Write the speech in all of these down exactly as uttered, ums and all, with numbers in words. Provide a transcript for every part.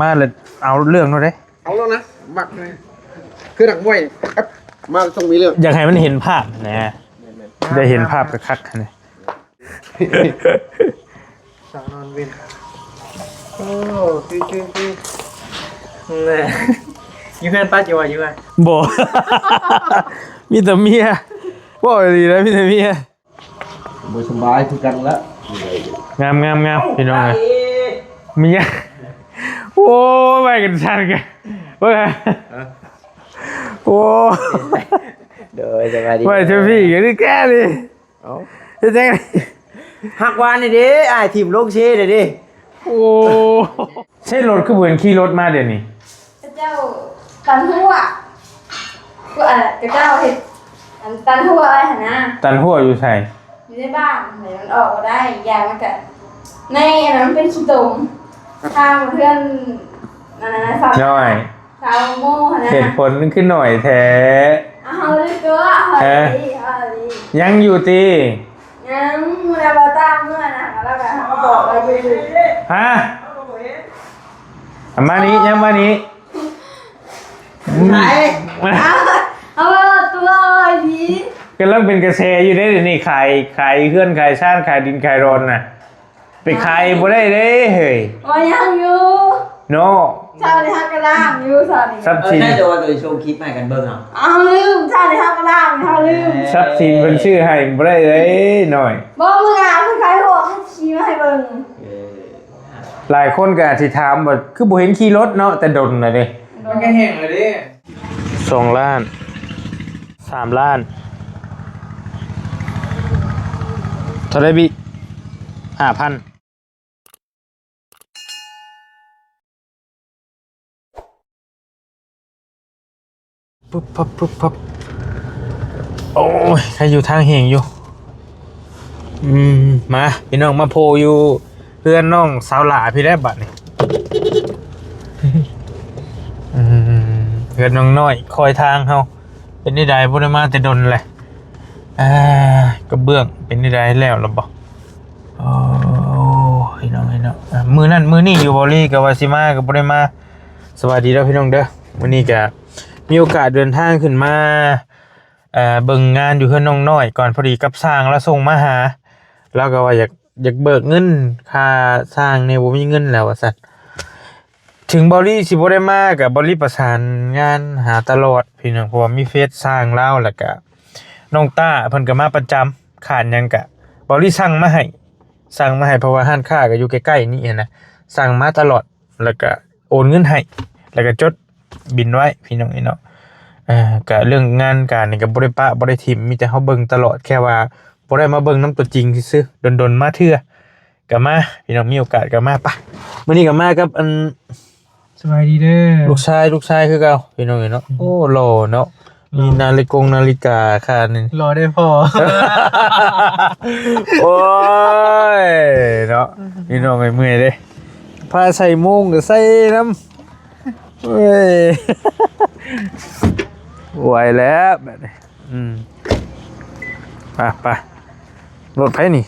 มาเลย เอาเรื่องเลยเด้ เอาแล้วนะ มักเลย คือนักมวยครับ มาต้องมีเรื่อง อยากให้มันเห็นภาพนะ ได้เห็นภาพคักๆนะ สาวนอนเวน โอ้ คือคือคือแหม่ อยู่เพื่อนป้าจิ๋วอยู่ไง บ่ มีแต่เมีย บ่ดีนะ มีแต่เมีย บ่สบายคือกันละ งามงามงามพี่น้องเอ้ย มีอะ โอ้ย ไปกันชันกัน เว้ย ฮะ โอ้ย โดย สบายดี ไปเถอะพี่ อย่าดื้อแก้ดิ เอ้า เฮ็ดจั่งใด ฮักวานนี่เด้ อ้ายถิ่มลงเซเลยเด้ โอ้ ใช่รถคือบ่เห็นขี่รถมาเดี๋ยวนี้ พระเจ้าตันหัว ก็อ่ะ พระเจ้าเห็น อันตันหัวอะไรหั่นนะ ตันหัวอยู่ไส อยู่ในบ้าน ไหนมันออกบ่ได้ อีกอย่างมันก็ ในอันนั้นมันเป็นขี้ตม ทางเพื่อน อันนั้นนะ สาว น้อย สาวโม่หั่นนะ เหตุผลมันคือน้อยแท้ เอาเลยตัว เอาเลย ฮะ เอาเลย ยังอยู่ติ ยัง มื้อใดบ่ตามเมื่อนะ แล้วก็บอกว่าอยู่ ฮะ เอามานี้ ยังมานี้ ไหน เอา เอามาตัวอีก กำลังเป็นกระแสอยู่เด้ เดี๋ยวนี้ขาย ขายเฮือน ขายซาน ขายดิน ขายดอนน่ะ ไปขายบ่ได้เด้ เฮ้ย ว่ายังอยู่ เนาะ เช้านี้ฮักกะล่างอยู่ เช้านี้ ทรัพย์สิน เออ ใช่ เดี๋ยวว่าตัวโชว์คลิปใหม่กันเบิ่งเอา เอาลืม เช้านี้ฮักกะล่าง เอาลืม ทรัพย์สินเพิ่นซื้อให้บ่ได้เด้ น้อย บ่ มื้อหน้าเพิ่นขายหัว เพิ่นขี่มาให้เบิ่ง เออ หลายคนก็อาจสิถามว่า คือบ่เห็นขี่รถเนาะ แต่ดนน่ะเด้ มันก็แห้งแล้วเด้ สองล้าน สามล้าน เท่าใดบิ ห้าพัน ปุ๊บปั๊บปุ๊บปั๊บ โอ้ย ใครอยู่ทางแห้งอยู่ อืม มา พี่น้อง มาโพอยู่เฮือนน้องสาวหล่าพี้แหละบัดนี้ อืม เฮือนน้องน้อย คอยทางเฮา เป็นจั่งใด บ่ได้มาแต่ดนแหละ อ่า กระเบื้อง เป็นจั่งใด แล้วล่ะบ่ โอ้ย น้อง น้อง อ่ะ มื้อนั้นมื้อนี้อยู่บ่ลี ก็ว่าสิมา ก็บ่ได้มา สวัสดีเด้อพี่น้องเด้อ มื้อนี้ก็มีโอกาสเดินทางขึ้นมา เอ่อ เบิ่งงานอยู่เฮือนน้องน้อยก่อน พอดีกับช่างลาวส่งมาหา ลาวก็ว่าอยาก อยากเบิกเงินค่าช่างแหน่ บ่มีเงินแล้วว่าซั่น ถึงบ่าวลีสิบ่ได้มา ก็บ่าวลีประสานงานหาตลอดพี่น้อง เพราะว่ามีเฟซช่างลาว แล้วก็น้องต้าเพิ่นก็มาประจำ ขาดหยังก็บ่าวลีสั่งมาให้ สั่งมาให้ เพราะว่าร้านค้าก็อยู่ใกล้ๆนี่หั้นนะ สั่งมาตลอด แล้วก็โอนเงินให้ แล้วก็จดบิลไว้พี่น้องเนาะ เอ่อ ก็เรื่องงานการนี่ก็บ่ได้ปะบ่ได้ถิ่ม มีแต่เฮาเบิ่งตลอด แค่ว่าบ่ได้มาเบิ่งนำตัวจริงซื่อๆ ดนๆมาเทื่อ ก็มา พี่น้องมีโอกาสก็มา ปะ มื้อนี้ก็มากับอัน สบายดีเด้อ ลูกชาย ลูกชายคือเก่าพี่น้องเนาะ โอ้ หล่อเนาะ มีนาฬิกงนาฬิกาค่าหนึ่ง หล่อได้พอ โอ้ย เนาะ พี่น้องเอ้ย เมื่อยเด้ ผ้าใส่โม่งก็ใส่นำ เว้ย ไหวแล้วแบบนี้ อืม ไป ไป รถไผนี่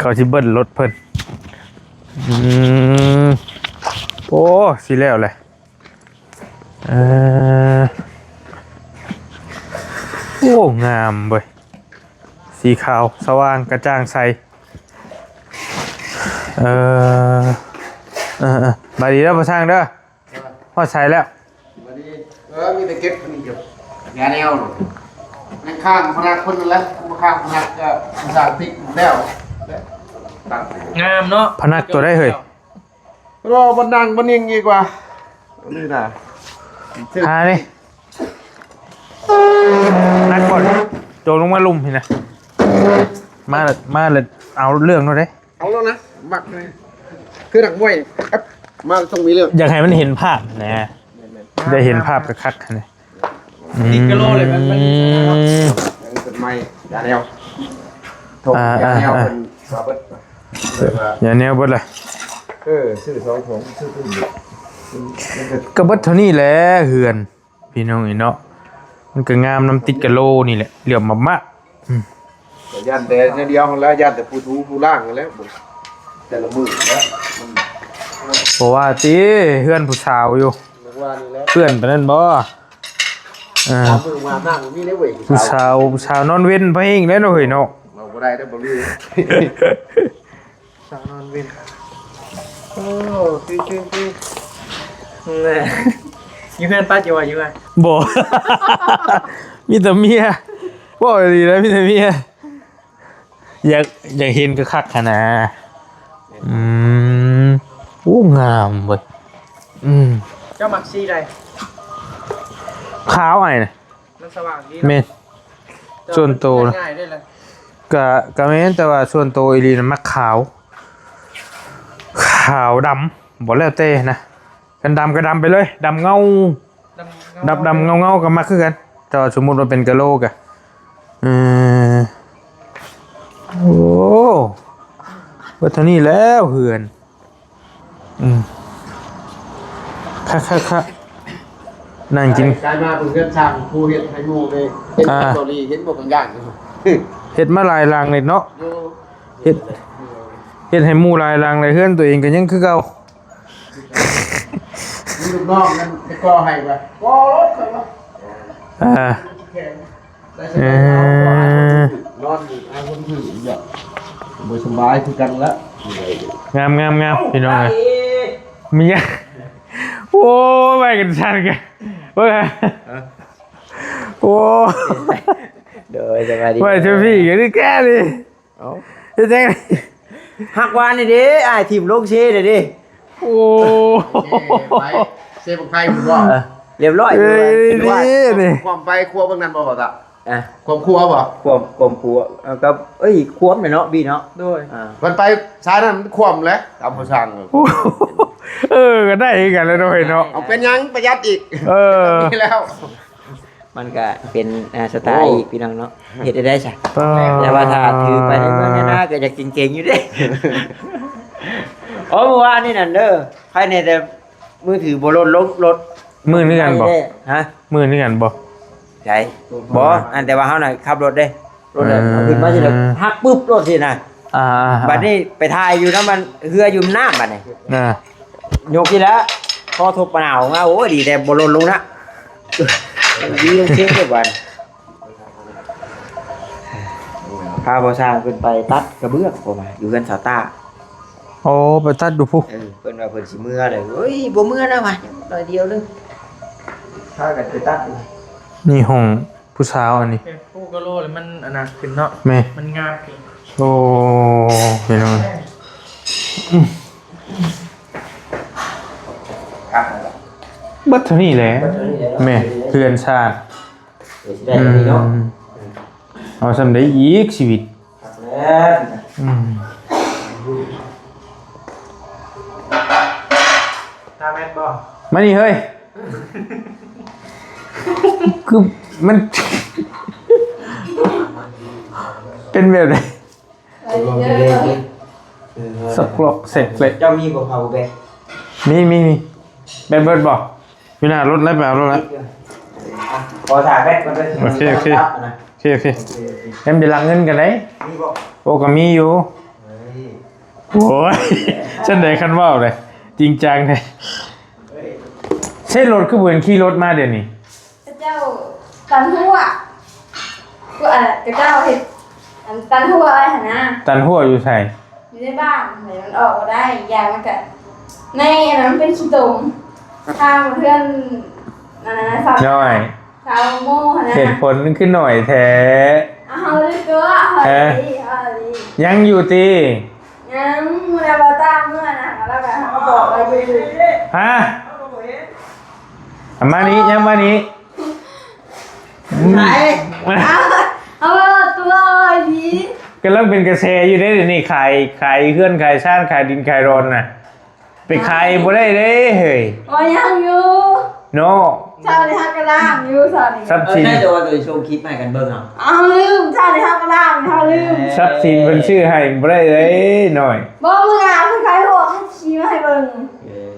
เขาสิเบิ้ลรถเพิ่น อืม โอ้ สิแล้วแหละ เออ โอ้ งามเว้ย สีขาวสว่างกระจ่างใส เออ เออ เออ บายดีเด้อพ่อช่างเด้อ ฮอดไสแล้ว วันนี้ เออ มีแต่เก็บอันนี้อยู่ ยาแนว ยังข้างพนักคนนั่นแหละ บ่ข้างพนักก็สร้างติ๊กแล้ว ตั้ง งามเนาะ พนักตัวใดเฮ้ย รอบันดังบันยิงดีกว่า นี่นะ หานี่ นักก่อน โจรลงมาลุ่มพี่นะ มาเลย มาเลย เอาเรื่องเลยเด้ เอาแล้วนะ มักเลย คือนักมวยครับ มาต้องมีเรื่อง อยากให้มันเห็นภาพนะ ได้เห็นภาพคักๆนะ ติดกะโหลกเลยมัน อืม เป็นไม้ยาแนว อ่า ยาแนว อ่า เป็นสาเบิด ยาแนวเบิดเลย เออ ซื้อสองถุง ซื้อตู้เย็น มันก็ ก็เบิดเท่านี้แหละเฮือน พี่น้องเอ้ยเนาะ มันก็งามนำติดกะโหลกนี่แหละ เหลื่อมมากๆ อืม ย่านแต่แนวเดียวหั้นแหล้ว ย่านแต่ผู้ถูผู้ล้างหั้นแหล้ว แต่ละมื้อนะ มัน บ่ว่าติ เฮือนผู้สาวอยู่ นึกว่านี่แหละ เปื้อนปานนั้นบ่ อ่า สามมื้อมานั่งมีได้เว้ย ผู้สาว ผู้สาวนอนเว็นไปเองแล้วเนาะเฮ้ยเนาะ เว้าบ่ได้เด้อบ่ลือ สาวนอนเว็น โอ้ คือ คือ คือ แหม อยู่เฮือนป้าจิ๋วอะ อยู่ไง บ่ มีแต่เมีย เว้าอีหลีนะ มีแต่เมีย อยาก อยากเห็นคักๆ หั้นนะ อืม โอ้ งามเว้ย อืม เจ้ามักสีใด ขาวไอ้น่ะ มันสว่างดีเนาะ แม่น ส่วนตัวนะ ง่ายด้วยเลย กะ กะแม่น แต่ว่าส่วนตัวอีหลีน่ะมักขาว ขาวดำ บ่แล้วแต่นะ คันดำก็ดำไปเลย ดำเงา ดำเงา ดำ ดำเงาๆ ก็มักคือกัน แต่ว่าสมมุติว่าเป็นกะโหลกอะ เออ โอ้ เบิดเท่านี้แล้วเฮือน อืม ค่ะ ค่ะ ค่ะ นั่งกิน กลายมาเป็นเฮือนช่าง ผู้เฮ็ดให้หมู่เลย เฮ็ด อ่า เกาหลี เห็นบ่บางอย่าง เฮ็ดมาหลายหลังเลยเนาะ อยู่ เฮ็ด เฮ็ดให้หมู่หลายหลังเลย เฮือนตัวเองก็ยังคือเก่า มีลูกน้องนั่นไปก่อให้ว่า ก่อรถก่อนวะ อ่า แข็ง ได้สบาย เออ นอนอยู่ เอาคนถืออีกอย่าง บ่สบายคือกันละ งาม งาม งาม พี่น้องเอ้ย มีหยัง โอ้ย ไปกันสั่นกัน เว้ย ฮะ โอ้ย โดย สบายดี ไปเถอะพี่ อย่าได้แก้ดิ เอ้า เฮ็ดจั่งใด๋ ฮักวานนี่เด้ อ้ายถิ่มลงเซเลยเด้ โอ้ เซไป เซบั้งไฟพุ่นบ่ เออ เรียบร้อย เอ้ย เรียบร้อย นี่ ความไปครัวเบิ่งนั่นบ่ บ่าวตะ อ่ะ ความครัวบ่ ความ ความครัว เอากับ เอ้ย ความเลยเนาะ บี้เนาะ โดย อ่า มันไปสายนั้นมันความแหละ ตามภาษา โอ้ เออ ก็ได้คือกันแล้วเนาะ เนาะ เอาเป็นหยังประหยัดอีก เออ นี่แล้ว มันก็เป็น อ่า สไตล์ โอ้ อีกพี่น้องเนาะ เฮ็ดได้ซะ อ่า แต่ว่าถ้าถือไปในเมืองในนาก็อยากเก่งๆอยู่เด้ โอ้ เมื่อวานนี่นั่นเด้อ ใครเนี่ยแต่มือถือบ่ลดลง ลด มือนี่กันบ่ ฮะ มือนี่กันบ่ ใช่ บ่ อันแต่ว่าเฮาน่ะขับรถเด้ รถน่ะ อ่า เอาขึ้นมาสิแล้วหักปึ๊บรถสินะ อ่า บัดนี้ไปถ่ายอยู่น้ำมันเฮืออยู่น้ำบัดนี้ อ่า ยกที่แล้ว พอทบปะหนาวมา โอ้ย ดีแต่บ่ลดลงนะ ดีลงเช็คเลยบัด พาพ่อช่างขึ้นไปตัดกระเบื้อง ผมว่าอยู่เฮือนสาวต้า โอ้ ไปตัดอยู่พุ้น เออ เพิ่นว่าเพิ่นสิเมือเลย เฮ้ย บ่เมือนะวะ หน่อยเดียวนึง พากันไปตัด นี่ห้องผู้สาวอันนี้ เออ ผู้กะโหลกแล้วมันอันนั้นขึ้นเนาะ แม่ มันงามขึ้น โอ้ พี่น้อง ครับ เบิดเท่านี้แหละ เบิดเท่านี้แหละ แม่ เฮือนชาติ เดี๋ยวสิได้เท่านี้เนาะ อืม เอาส่ำใด๋อีกชีวิต ครับ อืม ตาแม่นบ่ มานี่เฮ้ย คือมัน เป็นแบบไหน เออ สักกรอกเสร็จเลย เจ้ามีบ่ power bank มี มี มี แบตเบิดบ่ อยู่หน้ารถแล้ว ไปเอารถแล้ว อ่ะ ขอถ่ายแบตก่อนเด้อ โอเค โอเค รับนะ โอเค โอเค โอเค โอเค ยังไปหลังเงินกันได้ มีบ่ โอ้ ก็มีอยู่ เฮ้ย โอ้ย จั่งใด๋ คันเว้าเลย จริงจังเลย เฮ้ย ใช่รถ คือบ่เห็นขี่รถมาเดี๋ยวนี้ เขาเจ้าตันหัว ก็ อ่ะ เขาเจ้าเฮ็ด อันตันหัวไว้หั่นนะ ตันหัวอยู่ไส อยู่ในบ้าน ไหนมันออกบ่ได้ อีกอย่างมันก็ ในอันนั้นมันเป็นขี้ตม ทางเพื่อน อันนั้นนะ สาว น้อย สาวโมหั่นนะ เหตุผลมันคือน้อยแท้ เอาเลยตัว เอาเลย ฮะ เอาเลย ยังอยู่ติ ยัง มื้อนั้นบ่าวตาเมือนะ แล้วก็บอกว่าอยู่ ฮะ เอามานี้ ยังมานี้ ไหน เอา เอาตัวนี้ กำลังเป็นกระแสอยู่เด้ เดี๋ยวนี้ขาย ขายเฮือน ขายซาน ขายดิน ขายดอนน่ะ ไปขายบ่ได้เด้เฮ้ย โอ้ย ยังอยู่ เนาะ เช้านี้เฮาก็ล้างอยู่ เช้านี้ ทรัพย์สิน เออ ใช่ แต่ว่าตัวโชว์คลิปให้กันเบิ่งเอา เอาลืม เช้านี้เฮาก็ล้าง เฮาลืม ทรัพย์สินเพิ่นซื้อให้บ่ได้เด้น้อย บ่ มื้อหน้าเพิ่นขายหัว เฮาขี่มาให้เบิ่ง เออ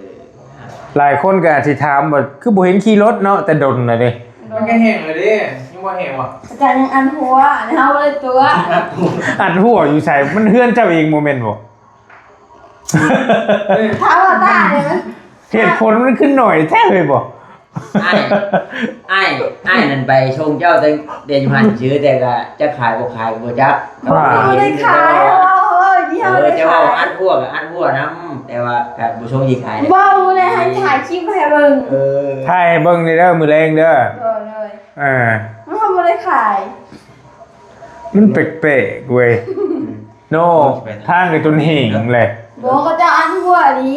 หลายคนก็อาจสิถามว่า คือบ่เห็นขี่รถเนาะ แต่ดนน่ะเด้ มันก็แห้งแล้วเด้ ยุ ว่าแหงวะ อาจารย์ยังอันหัว อันเฮาเลยตัว อัดหัวอยู่ใส่ มันเฮือนเจ้าเองบ่แม่นบ่ ถ้าว่าตาเนี่ยมัน เหตุผลมันขึ้นหน่อยแท้เลยบ่ อ้าย อ้าย อ้ายนั่นไปส่งเจ้าแต่ แต่อยู่หั่นซื่อ แต่ก็จะขายบ่ขายก็บ่จัก ว่า บ่ได้ขาย เออ เจ้าอัดหัวก็อัดหัวนำ แต่ว่าก็บ่ส่งสิขาย บ่ได้ให้ถ่ายคลิปให้เบิ่ง เออ ถ่ายให้เบิ่งนี่เด้อ มื้อแลงเด้อ โดย โดย อ่า มันก็บ่ได้ขาย มันแปลกๆเว้ย โน่ ทางกับตนเหงเลย บอกเขาจะอันหัวดี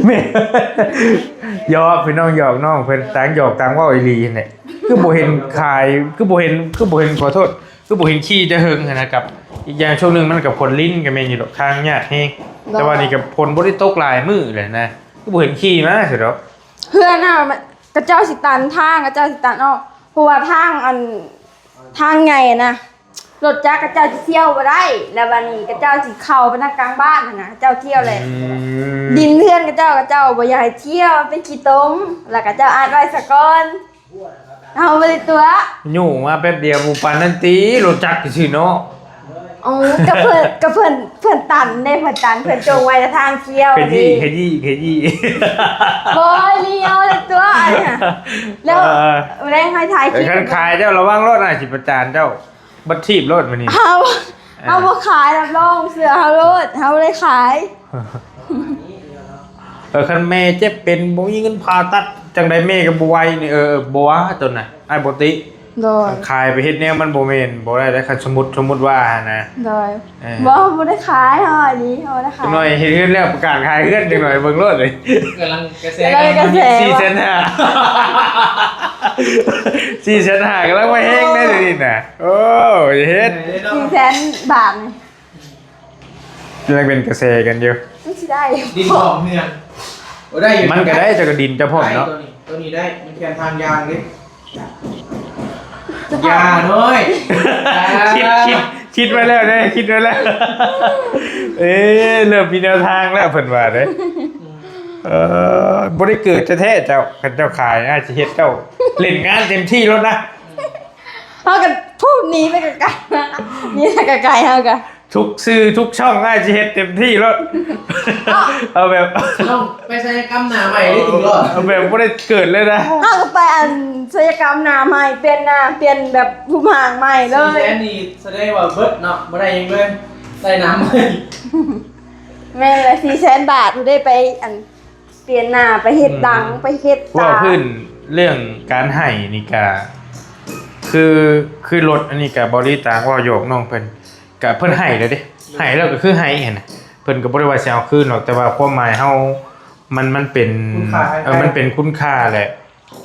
แม่ หยอกพี่น้อง หยอกน้องเพิ่น ต่างหยอกต่างเว้าอีหลีเนี่ย คือบ่เห็นขาย คือบ่เห็น คือบ่เห็น ขอโทษ คือบ่เห็นขี่จะเฮิงหั้นนะครับ อีกอย่างช่วงหนึ่งมันกับฝนลิ้นก็แม่นอยู่ดอก ทางยากแฮง แต่ว่านี่ก็ฝนบ่ได้ตกหลายมื้อเลยนะ คือบ่เห็นขี่มาซะดอก เฮือนน่ะมัน กะเจ้าสิตันทาง กะเจ้าสิตันออก เพราะว่าทางอัน ทางใหญ่นะ รถจักรกะเจ้าสิเที่ยวบ่ได้ แล้วบัดนี้กะเจ้าสิเข้าไปในกลางบ้านหั้นนะ กะเจ้าเที่ยวแหละ อืม ดินเฮือนกะเจ้า กะเจ้าบ่อยากให้เที่ยว เป็นขี้ตม แล้วกะเจ้าอัดไว้ซะก่อน เอาไปตัว อยู่มาแป๊บเดียว บ่ปานนั้นติ รถจักรซื่อเนาะ อ๋อ กะเพิ่น กะเพิ่น เพิ่นตันเด้ เพิ่นตัน เพิ่นจงไว้แต่ทางเที่ยว ขยี้ นี่ ขยี้ ขยี้ โอ้ย เลี้ยวเลยตัว อันเนี้ย แล้ว เออ แรงให้ถ่ายคลิป เออ คันขายเจ้าระวังรถ อ้ายสิประจานเจ้า บัดถีบรถมื้อนี้ เอา เออ เอาบ่ขาย รับรองเชื่อเฮาโลด เฮาเลยขาย เออ คันแม่เจ็บเป็นบ่มีเงินผ่าตัด จังใดแม่ก็บ่ไหวนี่ เออ บ่ว่าตัวน่ะ อ้ายบ่ติ โดย ขายไปเฮ็ดแนวมันบ่แม่น บ่ได้เด้ คันสมมุติ สมมุติว่าหั้นนะ โดย เออ บ่ บ่ได้ขาย เฮาอันนี้ เฮาบ่ได้ขาย จักหน่อยเฮ็ดเฮือนแล้วประกาศขายเฮือนจักหน่อย เบิ่งโลดเลย กำลังกระแส กำลังกระแส สี่แสนห้า สี่แสนห้ากำลังมาแฮงได้เดี๋ยวนี้น่ะ โอ้ย เฮ็ด สี่แสนบาทนี่ กำลังเป็นกระแสกันอยู่ มันสิได้ ดินพร้อมเฮือน โอ้ ได้อยู่ มันก็ได้ เจ้าก็ดินเจ้าพร้อมเนาะ ได้ ตัวนี้ ตัวนี้ได้ มันแค่ทางยางเด้ อย่าน้อย คิด คิด คิดไว้แล้วเด้ คิดไว้แล้ว เอ๊ะ เริ่มมีแนวทางแล้วเพิ่นว่าเด้ เออ บ่ได้เกิดแท้ๆ เจ้า คันเจ้าขาย อ้ายสิเฮ็ดเจ้า เล่นงานเต็มที่โลดนะ เฮาก็พูดหนีไปไกลๆ หนีไปไกลๆ เฮาก็ ทุกสื่อทุกช่อง อ้ายสิเฮ็ดเต็มที่โลด เนาะ เอาแบบ ต้องไปศัลยกรรมหน้าใหม่ได้ถึงรอด เอาแบบบ่ได้เกิดเลยนะ เฮาก็ไปอันศัลยกรรมหน้าใหม่ เปลี่ยนหน้า เปลี่ยนแบบรูปร่างใหม่เลย สี่แสนนี่แสดงว่าเบิดเนาะ บ่ได้หยังเลย ได้หน้าใหม่ แม่นเลย สี่แสนบาท ผู้ได้ไปอัน เปลี่ยนหน้า ไปเฮ็ดดัง อืม ไปเฮ็ดตา เว้าพื้นเรื่องการให้นี่กะ คือ คือรถอันนี้กะ บ่ได้ต่างเว้าหยอกน้องเพิ่น กะเพิ่นให้แล้วเด้ ให้แล้วก็คือให้หั้นนะ เพิ่นก็บ่ได้ว่าสิเอาคืนหรอก แต่ว่าความหมายเฮา มัน มันเป็น คุณค่า เออ มันเป็นคุณค่าแหละ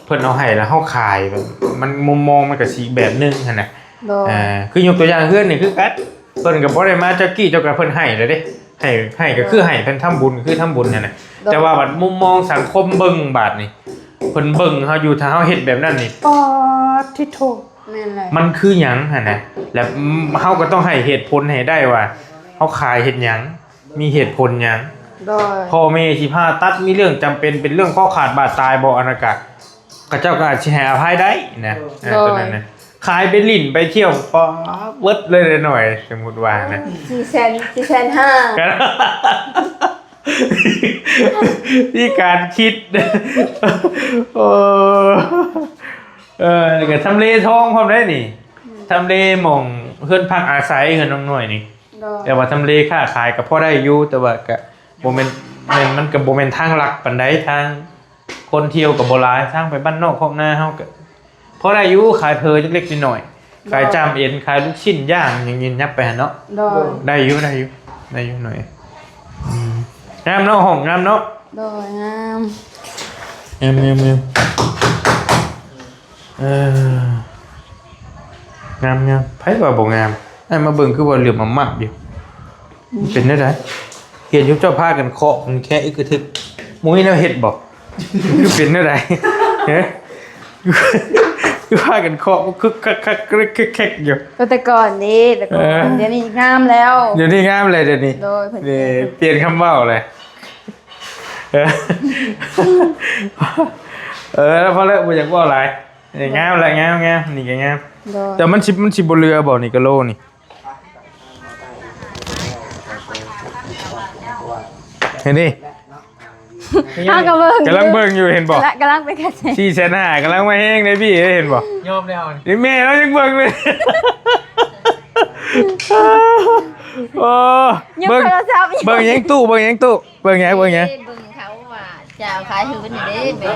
เพิ่นเอาให้แล้วเฮาขาย แบบ มันมุมมองมันก็สิแบบหนึ่งหั้นนะ โดย อ่า คือยกตัวอย่างเฮือนนี่คือกัน เพิ่นก็บ่ได้มาเจ้ากี้เจ้าก็ เพิ่นให้แล้วเด้ ให้ ให้ก็คือให้ เพิ่นทำบุญก็คือทำบุญหั้นนะ โดย แต่ว่าบัดมุมมองสังคมเบิ่งบาดนี่ เพิ่นเบิ่งเฮาอยู่ ถ้าเฮาเฮ็ดแบบนั้นนี่ ป๊าด ทิโท แม่นเลย มันคือหยังหั้นนะ และเฮาก็ต้องให้เหตุผลให้ได้ว่า เฮาขายเฮ็ดหยัง มีเหตุผลหยัง โดย พ่อแม่สิผ่าตัด มีเรื่องจำเป็น เป็นเรื่องข้อขาดบาดตายบ่ อันนั้นกะ เขาเจ้าก็อาจสิให้อภัยได้นะ เออ โดย ตัวนั้นนะ ขายไปหลิ้นไปเที่ยว ป๊าด เบิดเลยหน่อย สมมุติว่านะ สี่แสน สี่แสนห้า นี่การคิด โอ้ เออ แล้วก็ทำเลทองพร้อมได้นี่ ทำเลหม่องเฮือนพักอาศัยเฮือนน้องน้อยนี่ โดย แต่ว่าทำเลค้าขายก็พอได้อยู่ แต่ว่าก็บ่แม่น แม่น มันก็บ่แม่นทางลักปานใด ทางคนเที่ยวก็บ่หลาย ทางไปบ้านนอกคอกนาเฮาก็พอได้อยู่ ขายเผลอเล็กๆน้อยๆ ขายจ้ามเอ็น ขายลูกชิ้นย่างหยัง ยับไปหั่นเนาะ โดย ได้อยู่ ได้อยู่ ได้อยู่หน่อย อืม งามเนาะ ห้องงามเนาะ โดย งาม งาม งาม งาม เออ งาม งาม ไผว่าบ่งาม อ้ายมาเบิ่งคือว่าเหลื่อมอำมับอยู่ มันเป็นแนวใด เห็นอยู่เจ้าพากันเคาะมันแค่อึกกระทึก บ่มีแนวเฮ็ดบ่ คือเป็นแนวใด ฮะ คือพากันเคาะมันคึกคักคักครึกครึกครึกอยู่ ก็แต่ก่อนนี่ แต่ก่อน เออ เดี๋ยวนี้งามแล้ว เดี๋ยวนี้งามเลยเดี๋ยวนี้ โดย เพิ่น นี่ เปลี่ยนคำเว้าเลย เออ เออ แล้วพอแล้ว บ่อยากเว้าหลาย นี่งามละ งามงาม นี่ก็งาม โดย แต่มันสิ มันสิบ่เหลือบ่ นี่กะโหลนี่ เห็นดิ เฮาก็เบิ่ง กำลังเบิ่งอยู่ เห็นบ่ กำลัง กำลังเป็นกระแส สี่แสนห้า กำลังมาแฮงเด้พี่ เห็นบ่ ยอมแล้ว นี่แม่เรายังเบิ่งเลย โอ้ ยัง เบิ่ง โทรศัพท์อยู่ เบิ่งหยังตู้ เบิ่งหยังตู้ เบิ่งหยัง เบิ่งหยัง เบิ่งเขาว่าจะเอาขายหื้อนี่เด้ เบิ่ง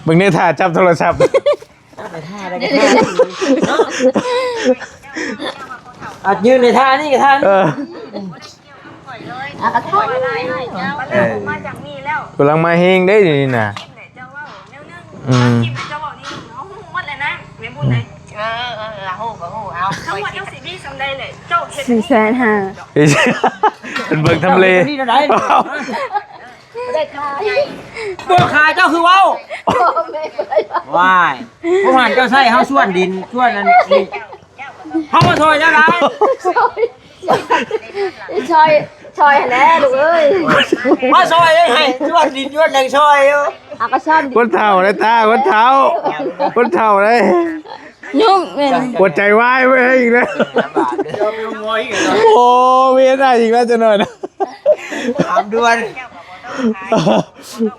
เบิ่งในท่าจับโทรศัพท์ อัดยืนในท่านี่กับท่านี่ เออ อ่ะ ก็ท่า เออ กำลังมาแฮงเด้นี่นะ อืม เออ เออ เออ ฮู้ก็ฮู้ เอา ทั้งหมดยังสิมีส่ำใดเลย เจ้าเฮ็ด สี่แสนห้า เป็นเบิ่งทำเล นี่เท่าไหร่ ได้ขาย บ่ขายเจ้าคือเว้า ว้าย พวกหันเจ้าใส่เฮาส่วนดิน ส่วนอันนี้ เฮามาซอยเจ้าได้ ซอย ซอย ซอยแหละลูกเอ้ย มาซอยให้ส่วนดินส่วนแดงซอยอยู่ อ่ะ ก็ซ่อนดิ คนเฒ่าเลยตา คนเฒ่า คนเฒ่าเลย ยุ่งแม่น หัวใจวายไว้อีกแล้ว โอ้ เวียนได้อีกแล้วจะหน่อยนะ ถามด่วน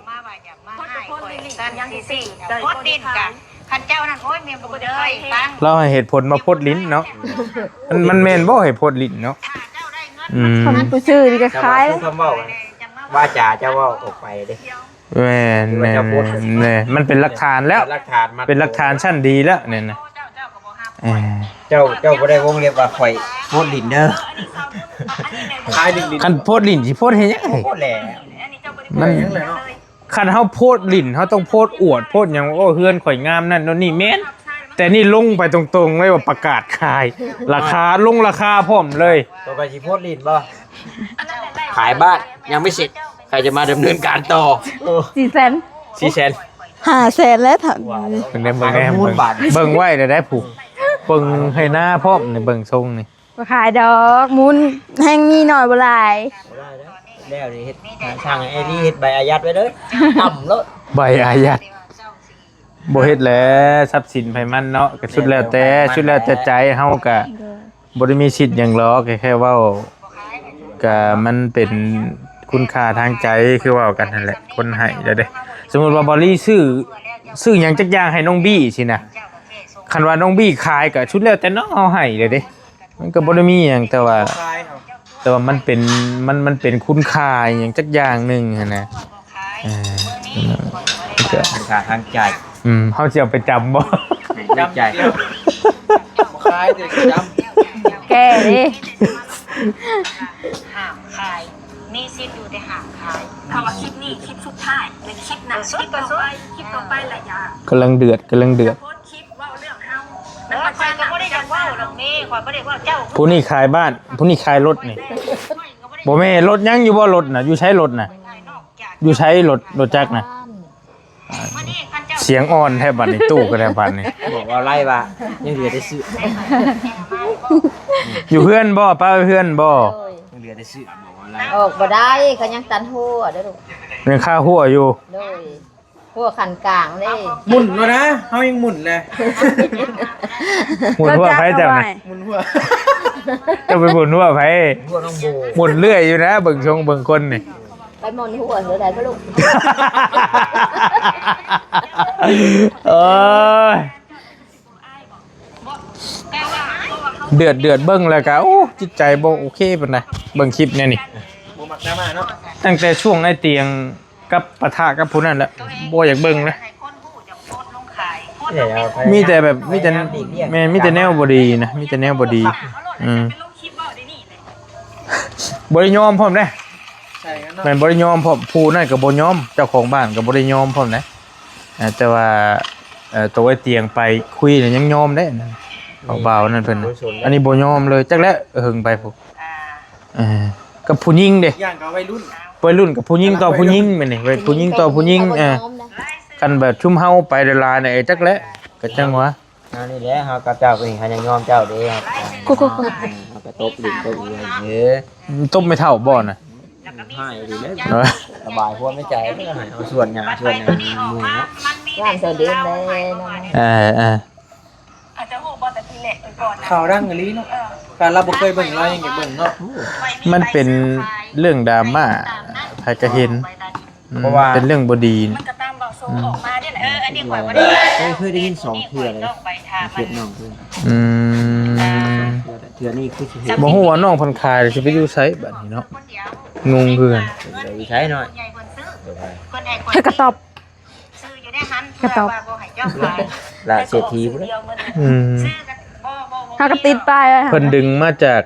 มาว่าอยากมาให้ข่อยสั่นสิสิพดดินกะ คันเจ้านั่น โอ้ย แม่นบ่ได้ฟัง เราให้เหตุผลมาพดลิ้นเนาะ มัน มันแม่นบ่ให้พดลิ้นเนาะ อืม คันผู้ซื้อนี่ก็ขาย คำเว้าว่าจาเจ้าเว้าออกไปเด้ แม่น แม่น แม่น มันเป็นหลักฐานแล้ว เป็นหลักฐานมา เป็นหลักฐานชั้นดีแล้วเนี่ยนะ เออ เจ้า เจ้าบ่ได้วงเล็บว่าข่อยโพดลิ้นเด้อ ขายลิ้น คันโพดลิ้นสิโพดเฮ็ดหยัง โพดแหละ มัน หยังแหละเนาะ คันเฮาโพดลิ้น เฮาต้องโพดอวด โพดหยัง โอ้ เฮือนข่อยงามนั่นโน่นนี่ แม่น แต่นี่ลงไปตรงๆเลยว่าประกาศขาย ราคา ลงราคาพร้อมเลย ตัวก็สิโพดลิ้นบ่ ขายบ้านยังไม่เสร็จ ใครจะมาดำเนินการต่อ สี่แสน สี่แสน ห้าแสนแล้วเถาะ เบิ่งแน่ เบิ่งแน่ เบิ่ง เบิ่งไว้เด้อได้ผู้ เบิ่งให้หน้าพร้อมนี่ เบิ่งทรงนี่ บ่ขายดอก มูลแฮงมีน้อยบ่หลาย บ่ได้แล้ว แล้วนี่เฮ็ด ทางไอ้นี่เฮ็ดใบอายัดไว้เด้อ ต่ำโลด ใบอายัด บ่เฮ็ดแหละ ทรัพย์สินไผมันเนาะ ก็สุดแล้วแต่ สุดแล้วแต่ใจ เฮาก็ โดย บ่ได้มีสิทธิ์หยังหรอก แค่ แค่เว้า ก็มันเป็นคุณค่าทางใจ คือเว้ากันนั่นแหละ คนให้แล้วเด้ สมมุติว่าบอลลี่ซื้อ ซื้อหยังจักอย่างให้น้องบี้สินะ คันว่าน้องบี้ขายก็สุดแล้วแต่น้องเอาให้เลยเด้ มันก็บ่ได้มีหยัง แต่ว่า ขายเอา แต่ว่ามันเป็น มัน มันเป็นคุณค่าหยังจักอย่างหนึ่งหั้นนะ เออ มันก็ คุณค่าทางใจ อืม เฮาสิเอาไปจำบ่ จำใจ บ่ขายแต่จำ แก้เด้ ห้ามขาย มีสิทธิ์อยู่แต่ห้ามขาย เพราะว่าคลิปนี้คลิปสุดท้าย เป็นคลิปหน้า คลิปต่อไป คลิปต่อไปละอย่า กำลังเดือด กำลังเดือด โพสต์คลิปเว้าเรื่องเฮา โอ้ย ข่อยก็บ่ได้อยากเว้าดอกเมย์ ข่อยบ่ได้เว้าเจ้า ผู้นี้ขายบ้าน ผู้นี้ขายรถนี่ บ่แม่น รถยังอยู่บ่ รถน่ะ อยู่ไสรถน่ะ อยู่ไสรถ รถจักรน่ะ เสียงอ่อนแท้บัดนี้ ตู้ก็ได้บัดนี้ บอกว่าไล่ว่ายังเหลือแต่ซื้อ อยู่เฮือนบ่ ป้าเฮือนบ่ โดย ยังเหลือแต่ซื้อ บอกว่าไล่ ออกบ่ได้ เขายังตันหัวเด้อลูก ยังคาหัวอยู่ โดย หัวขันกลางเด้ หมุนแล้วนะ เฮายังหมุนเลย หมุนหัวไผเจ้าน่ะ หมุนหัว เจ้าไปหมุนหัวไผ หัวน้องโบ หมุนเรื่อยอยู่นะ เบิ่งทรงเบิ่งคนนี่ ไปหมุนหัวเท่าใดบ่ลูก เอ้ย เดือดเดือดเบิ่งแล้วก็ โอ้ จิตใจบ่โอเคปานใด เบิ่งคลิปแนวนี้ บ่มักดราม่าเนาะ ตั้งแต่ช่วงไอ้เตียงกับปะทะกับผู้นั้นแหละ บ่อยากเบิ่งเลย มีแต่แบบ มีแต่ แม่น มีแต่แนวบ่ดีนะ มีแต่แนวบ่ดี อืม บ่ได้ยอมพร้อมเด้ ใช่ครับ แม่นบ่ได้ยอมพร้อม ผู้นั้นก็บ่ยอม เจ้าของบ้านก็บ่ได้ยอมพร้อมนะ อ่า แต่ว่า เอ่อ ตัวไอ้เตียงไปคุยน่ะยังยอมได้นะ เขาบ่าวนั่นเพิ่นน่ะ อันนี้บ่ยอมเลย จักแล้วเฮิงไปพุ้น เออ กับผู้หญิงเด้ อย่างกับวัยรุ่น วัยรุ่นกับผู้หญิงต่อผู้หญิงแม่นนี่ ผู้หญิงต่อผู้หญิง เออ คันแบบชุมเฮาไปหลายๆเนี่ย เออ จักแล้ว ก็จังหวะ อันนี้แหละ เฮากับเจ้าก็เห็นเขายังยอมเจ้าเด้ กูกูกู เฮาก็ตบลิ้นตบอีหยังเด้ ตบไม่เท่าบ่น่ะ ให้ดีเลย เออ ระบายความในใจ ก็ให้เอาส่วนหยังส่วนหยังหมู่เนาะ งามเสด็จเลยนะ เออเออ ข่าวดังอีหลีเนาะ การเราบ่เคยเบิ่งเรายังอยากเบิ่งเนาะ มันเป็นเรื่องดราม่า ใครก็เห็น อืม เพราะว่า เป็นเรื่องบ่ดี มันก็ตามเบาโซออกมาเนี่ยแหละเอออันนี้ข่อยบ่ได้ เคยเคยได้ยินสองเทื่อเลยเฮ็ดน้องเพิ่น อืม เทื่อนี้คือสิเฮ็ด บ่ฮู้ว่าน้องเพิ่นขายสิไปอยู่ไสบัดนี้เนาะ งงคือกัน ใช้หน่อย ให้กระตอบ กระตอบ ละเศรษฐีบ่ได้ อืม หากระติดป้ายไว้ เพิ่นดึงมาจาก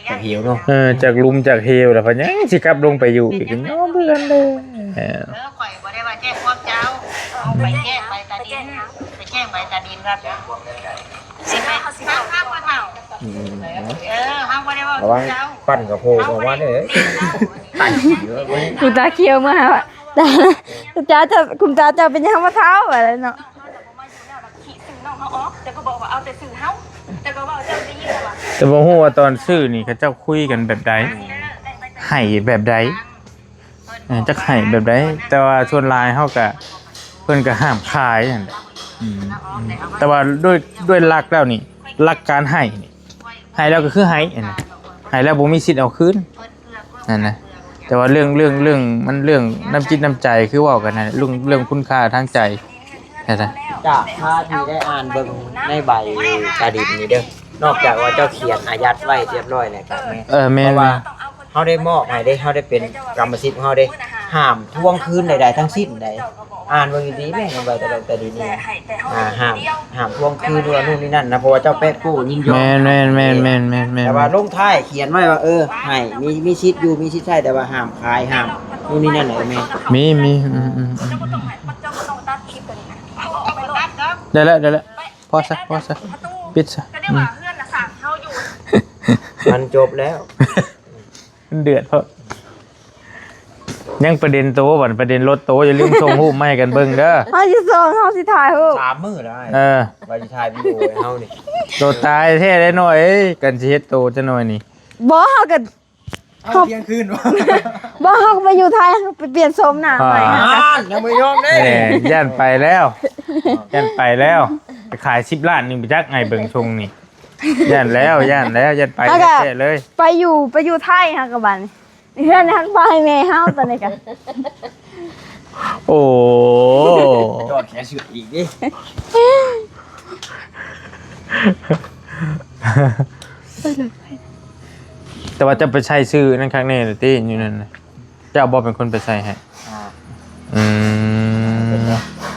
จากหิวเนาะ เออจากหลุมจากเหวแล้วเพิ่นยังสิกลับลงไปอยู่อีกเนาะเพื่อนเด้อเออ เออข่อยบ่ได้ว่าแจ้งความเจ้าเอาไปแจ้งใบตาดินไปแจ้งใบตาดินว่าสิไปสิไปข้างว่าเฒ่า อืม เออเฮาบ่ได้ว่า ระวัง เจ้า ปั่นกับโพออกมาเด้อปั่นเยอะเว้ย คุณตาเขียวมาหาตาคุณตาจะคุณตาจะเป็นยังมาเท้าอะไรเนาะ ขี้ซื้อน้องเฮาออกแต่ก็บอกว่าเอาแต่ซื้อเฮาแต่ก็ว่าเจ้าได้ยินว่า แต่บ่ฮู้ว่าตอนซื้อนี่เขาเจ้าคุยกันแบบใดให้แบบใดเออจักให้แบบใดแต่ว่าส่วนหลายเฮาก็เพิ่นก็ห้ามขายนั่นแหละอืมแต่ว่าด้วยด้วยหลักแล้วนี่หลักการให้นี่ให้แล้วก็คือให้นั่นน่ะให้แล้วบ่มีสิทธิ์เอาคืนนั่นนะแต่ว่าเรื่องเรื่องเรื่องมันเรื่องน้ำจิตน้ำใจคือเว้ากันนั่นแหละเรื่องเรื่องคุณค่าทางใจ จากภาพที่ได้อ่านเบิ่งในใบตาดินนี่เด้อนอกจากว่าเจ้าเขียนอายัดไว้เรียบร้อยแล้วก็แม่น เออแม่น เพราะว่าเฮาได้มอบให้เด้เฮาได้เป็นกรรมสิทธิ์ของเฮาเด้ห้ามทวงคืนใดๆทั้งสิ้นใดอ่านเบิ่งดีๆแม่นในใบตาดินนี่อ่าห้ามห้ามทวงคืนหรือว่านู่นนี่นั่นนะเพราะว่าเจ้าแปะกู้ยินยอม แม่นแม่นแม่นแม่นแม่นแม่น แต่ว่าลงท้ายเขียนไว้ว่าเออให้มีมีสิทธิ์อยู่มีสิทธิ์ใช้แต่ว่าห้ามขายห้ามนู่นนี่นั่นเลยแม่น มีมีอืมอืมอืม เจ้าก็ต้องให้เจ้าก็ต้องตัดคลิปตัวนี้นะเอาออกไปโลด ได้แล้วได้แล้วพอซะพอซะปิดซะ ก็ได้ อืม ว่าเพื่อนน่ะสั่งเฮาอยู่ มันจบแล้ว มันเดือดเพราะยังประเด็นโตบัดประเด็นรถโตอย่าลืมส่งรูปมาให้กันเบิ่งเด้อ เฮาสิส่งเฮาสิถ่ายรูป สามมื้อแล้วไอ้ เออ ว่าสิถ่ายวิดีโอให้เฮานี่ โตตายแท้ได้หน่อยเอ้ยกันสิเฮ็ดโตจะหน่อยนี่ บ่เฮาก็ เอาเที่ยงคืนวะ บ่เฮาก็ไปอยู่ไทยไปเปลี่ยนโฉมหน้าใหม่ อ่า อ่านยังไม่ยอมเด้ แหมย่านไปแล้วย่านไปแล้วไปขายสิบล้านหนึงไปจักไงเบิ่งทรงนี่ย่านแล้วย่านแล้วย่านไปแท้ๆเลย ไปอยู่ไปอยู่ไทยเฮาก็บัดนี้เฮือนทางพ่อให้แม่เฮาตอนนี้ก็ โอ้ จอดแขนเสืออีกดิ แต่ว่าจะไปใช้ชื่อนั่นครั้งนี้ติอยู่นั่นน่ะเจ้าบ่เป็นคนไปใช้ให้ อ่า อืม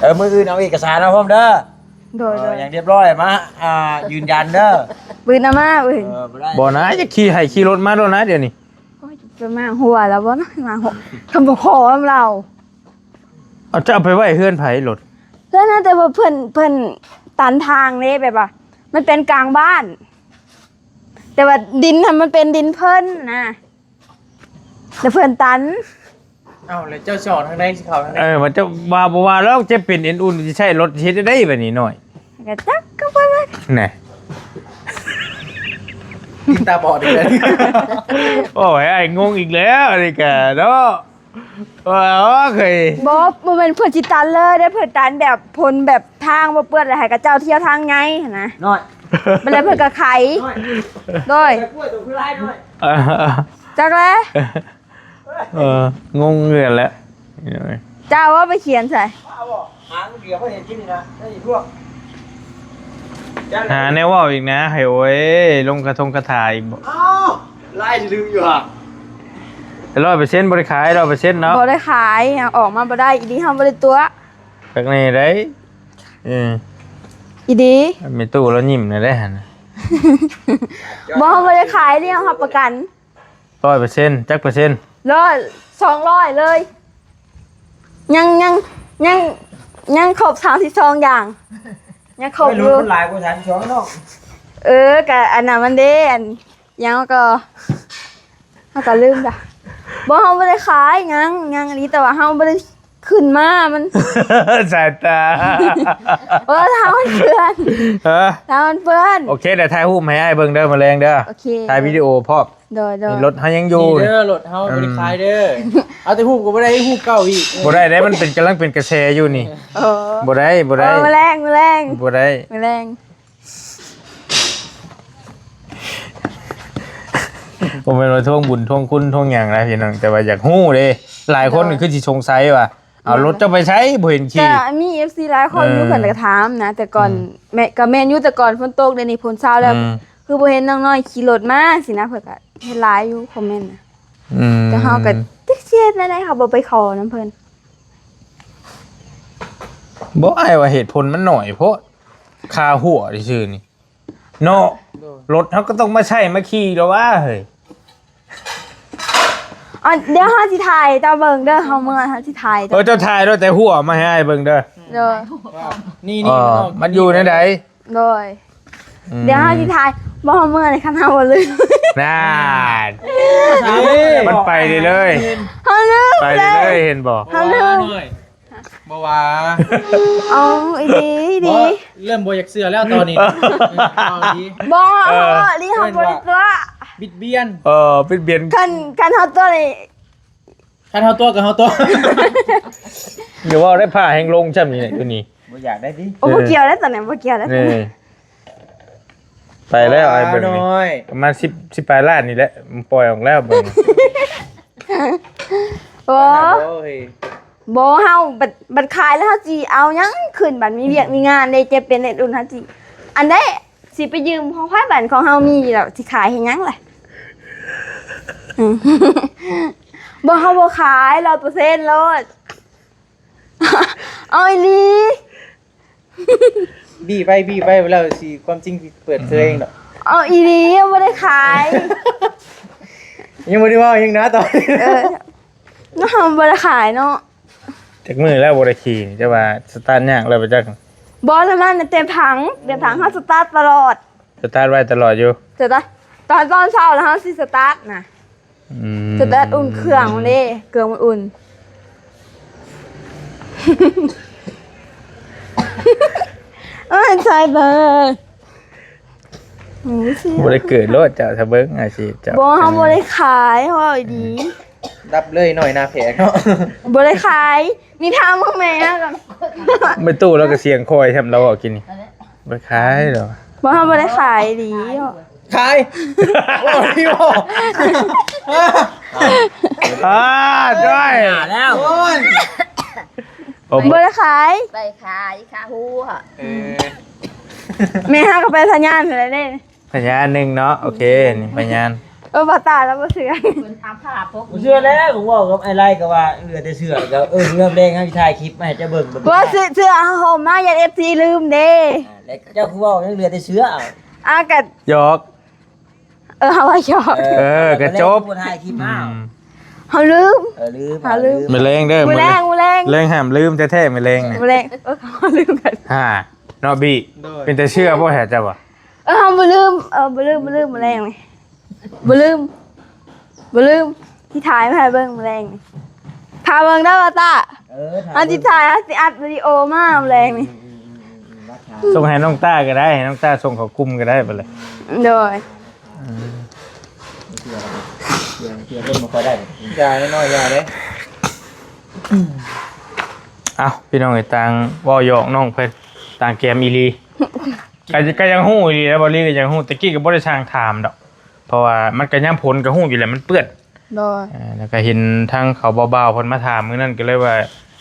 เออมื้ออื่นเอาเอกสารมาพร้อมเด้อ โดย เอ โด อย อย่างเรียบร้อยมาอ่ายืนยันเด้อ ปืนเอามาปืน เออบ่ได้ บ่นะจะขี่ให้ขี่รถมาโดนนะเดี๋ยวนี้ โอ้ยจะมาหัวแล้วบ่นะมาหัวคำบ่ขอเรา เอาจะเอาไปไว้เฮือนไผรถ เพื่อนน่าจะว่าเพื่อนเพื่อนตันทางเด้แบบว่า มันเป็นกลางบ้าน แต่ว่าดินน่ะมันเป็นดินเพิ่นนะแต่เพื่อนตัน เอาเลยเจ้าจอดทางใดสิเขาทางใด เออมันจะว่าบ่ว่าแล้วจะเป็นเอ็นอุ่นจะใช้รถเฮ็ดได้แบบนี้หน่อย ก็จักก็บ่เลย น่ะ กินตาบอดอีกแล้ว โอ้ยไอ้งงอีกแล้วอันนี้กะเนาะว่าโอเค บ่บ่แม่นเพื่อนสิตันเลยได้เพื่อนตันแบบพลแบบทางบ่เปื้อนอะไรให้กับเจ้าเที่ยวทางไงนะ น้อย บ่เลยเพื่อนก็ไข น้อย โดย ไปกล้วยตัวคือร้ายน้อย เออ จักแล้ว เอองงเงินแล้ว เจ้าว่าไปเขียนใส่ เอาบ่หางเดียวก็เห็นกินนี่นะได้อีกพวก หาแนวเว่าอีกนะให้โอ้ยลงกระทงกระถาอีกบ่ อ้าวไล่ลืมอยู่อ่ะ ร้อยเปอร์เซ็นต์บริขายร้อยเปอร์เซ็นต์เนาะ บ่ได้ขายเอาออกมาบ่ได้อีดีเฮาบ่ได้ตัว จากนี้ได้เออ อีดี ไม่ตู้แล้วยิ้มนะได้หัน บ่เฮาบ่ได้ขายเด้เฮารับประกัน ร้อยเปอร์เซ็นต์จักเปอร์เซ็นต์ ร้อยสองร้อยเลย ยังยังยังยังครบสามสิบสองอย่าง ยังครบ ไม่ อ รู้ ยู่ มันหลายกว่าสามสองเนาะ เออกะอันนั้นมันเด้อันยังก็เฮาก็ลืมจ้ะบ่เฮาบ่ได้ขายยังยังอันนี้แต่ว่าเฮาบ่ได้ขึ้นมามัน สายตา เออเท้ามันเปื้อน ฮะ เท้ามันเปื้อน โอเคเดี๋ยวถ่ายรูปให้อ้ายเบิ่งเด้อมาแรงเด้อ โอเค ถ่ายวิดีโอพร้อม โดย โดย นี่รถเฮายังอยู่ นี่เด้อ รถเฮา อืม บ่ได้ขายเด้อ เอาแต่ฮูปก็บ่ได้ ฮูปเก่าอีก บ่ได้เด้ มันเป็น กำลังเป็นกระแสอยู่นี่ เออ บ่ได้ บ่ได้ เออ มื้อแลง มื้อแลง บ่ได้ มื้อแลง บ่แม่นว่าทวงบุญทวงคุณทวงหยังนะพี่น้อง แต่ว่าอยากฮู้เด้ หลายคน โดย ก็คือสิสงสัยว่า เอารถเจ้าไปใช้บ่เห็นขี่ ก็มี เอฟซี หลายคนอยู่ เออ เพิ่นก็ถามนะ แต่ก่อน อืม แม่ ก็แม่นอยู่ แต่ก่อนฝนตก เดี๋ยวนี้ฝนเซาแล้ว อืม คือบ่เห็นน้องน้อยขี่รถมาสินะ เพิ่นก็เห็นหลายอยู่คอมเมนต์นะ อืม แต่เฮาก็จักสิเฮ็ดแนวใด เฮาบ่ไปขอนำเพิ่น บ่ อ้ายว่าเหตุผลมันน้อยโพด ค่าหัวซื่อๆนี่ เนาะ โดย รถเฮาก็ต้องมาใช้มาขี่แล้ววะเฮ้ย อ๋อ เดี๋ยวเฮาสิถ่ายเจ้าเบิ่งเด้อ เฮาเมื่อเฮาสิถ่าย เออ เจ้าถ่ายแล้วแต่หัวมาให้อ้ายเบิ่งเด้อ โดย ว่านี่ เออ นี่มันออก มันอยู่ในใด โดย อืม เดี๋ยวเฮาสิถ่าย บ่เฮาเมื่อเลย คันเฮาบ่ลืม นั่น เอ้ย มันไปเลยเลย เฮาลืม ไปเลยเลย เห็นบ่ เฮาลืม บ่ว่า เอาอีดี อีดี บ่ เริ่มบ่อยากเชื่อแล้วตอนนี้ เอาอีดี บ่ เออ อีดี เฮาบ่ได้ตัว บิดเบียน เออ บิดเบียน คัน คันเฮาตัวนี่ คันเฮาตัวกับเฮาตัว อย่าว่าได้ผ่าแฮงลงช่ำนี่แหละตัวนี้ บ่อยากได้ติ โอ้ เออ บ่เกี่ยวแล้วตอนนี้ บ่เกี่ยวแล้ว นี่ ไปแล้วไอ้เบิ่งนี่ น้อย ประมาณสิบ สิบปลายล้านนี่แหละ มันปล่อยออกแล้วเบิ่ง โอ้ ขนาดบ่เฮ้ย บ่ เฮาบัด บัดขายแล้วเฮาสิเอาหยังขึ้น บัดมีเวียกมีงานเด้ เจ็บเป็นเอ็นอุ่นเฮาสิ อันใดสิไปยืมของไผ บัดของเฮามีอยู่แล้ว สิขายเฮ็ดหยังล่ะ อืม บ่ เฮาบ่ขาย ร้อยเปอร์เซ็นต์ โลด เอาอีหลี บี้ไป บี้ไป แล้วสิ ความจริงสิเปิดเผยเองดอก เอาอีหลี บ่ได้ขาย ยังบ่ได้เว้าหยังนะตอนนี้ เออ เนาะ บ่ได้ขายเนาะ จักมื้อแล้วบ่ได้ขี่ แต่ว่าสตาร์ทยากแล้วบ่จัก บ่ น้ำมันน่ะเต็มถัง เต็มถัง เฮาสตาร์ทตลอด สตาร์ทไว้ตลอดอยู่ สตาร์ท ตอน ตอนเช้าแล้วเฮาสิสตาร์ทนะ อืม สตาร์ทอุ่นเครื่องมันเด้ เครื่องมันอุ่น เอ้ย ใช่เบอร์ หมูเสีย บ่ได้เกิดโลดเจ้า ถ้าเบิ่งอาชีพเจ้า บ่ เฮาบ่ได้ขาย เฮาเอาดี ดับเลยหน่อยหน้าแผงเนาะ บ่ได้ขาย มีทางพวกแม่ก่อน ไม่ตู้แล้วก็เสียงคอยแถมเราเอากินนี่ บ่ขายดอก บ่ เฮาบ่ได้ขายดี ขาย โอ้ย โอ้ย อ่า จ้อย แล้ว โอ้ย ผม บ่ได้ขาย ไปขายค่าหัว เออ แม่เฮาก็ไปสัญญาณอะไรเด้ พยานหนึ่งเนาะ โอเค นี่พยาน เออ บ่ตายแล้วบ่เชื่อ เพิ่นเอาผ้าปก บ่เชื่อแล้ว ผมบอกกับไอ้ไล่ก็ว่าเหลือแต่เสื้อ ก็ เออ เริ่มแรกให้ถ่ายคลิปมาให้เจ้าเบิ่ง ว่าซื้อ ซื้อเอาห่มมา ย่าน เอฟซี ลืมเด้ อ่า แล้วเจ้าคือว่ายังเหลือแต่เสื้อ เอา อ่ะ ก็ หยอก เออ เฮาว่าหยอก เออ เออ ก็จบ ผู้ถ่ายคลิปมา อืม เฮาลืม เออ ลืม เฮาลืม มื้อแลงเด้อ มื้อแลง มื้อแลง มื้อแลง แลงห้ามลืมแท้ๆ มื้อแลงนี่ มื้อแลง เออ เฮาลืมกัน ฮ่า เนาะ บี โดย เป็นแต่เชื่อบ่แท้เจ้าบ่ เออ เฮาบ่ลืม เออ บ่ลืม บ่ลืม มื้อแลงนี่ บ่ลืม บ่ลืม สิถ่ายมาให้เบิ่งมื้อแลงนี่ ถ่าเบิ่งเด้อ ว่าตา เออ ถ่าย เฮาสิถ่าย เฮาสิอัดวิดีโอมามื้อแลงนี่ อืม อืม อืม อืม อืม มาถ่าย ส่งให้น้องต้าก็ได้ ให้น้องต้าส่งเข้ากลุ่มก็ได้ไปเลย โดย อืม เพื่อ เพื่อ เพื่อเพิ่นบ่ค่อยได้ อย่าน้อยๆ อย่าเด้ เอ้า พี่น้องเอ้ย ต่างเว้าหยอกน้องเพิ่น ต่างแกมอีหลี ก็ ก็ยังฮู้อีหลีนะ บ่ลีก็ยังฮู้ ตะกี้ก็บ่ได้ช่างถามดอก เพราะว่ามันก็ยามฝนก็ฮู้อยู่แหละ มันเปื้อน โดย เอ่อ แล้วก็เห็นทางเขาบ่าวๆ เพิ่นมาถามมื้อนั้น ก็เลยว่า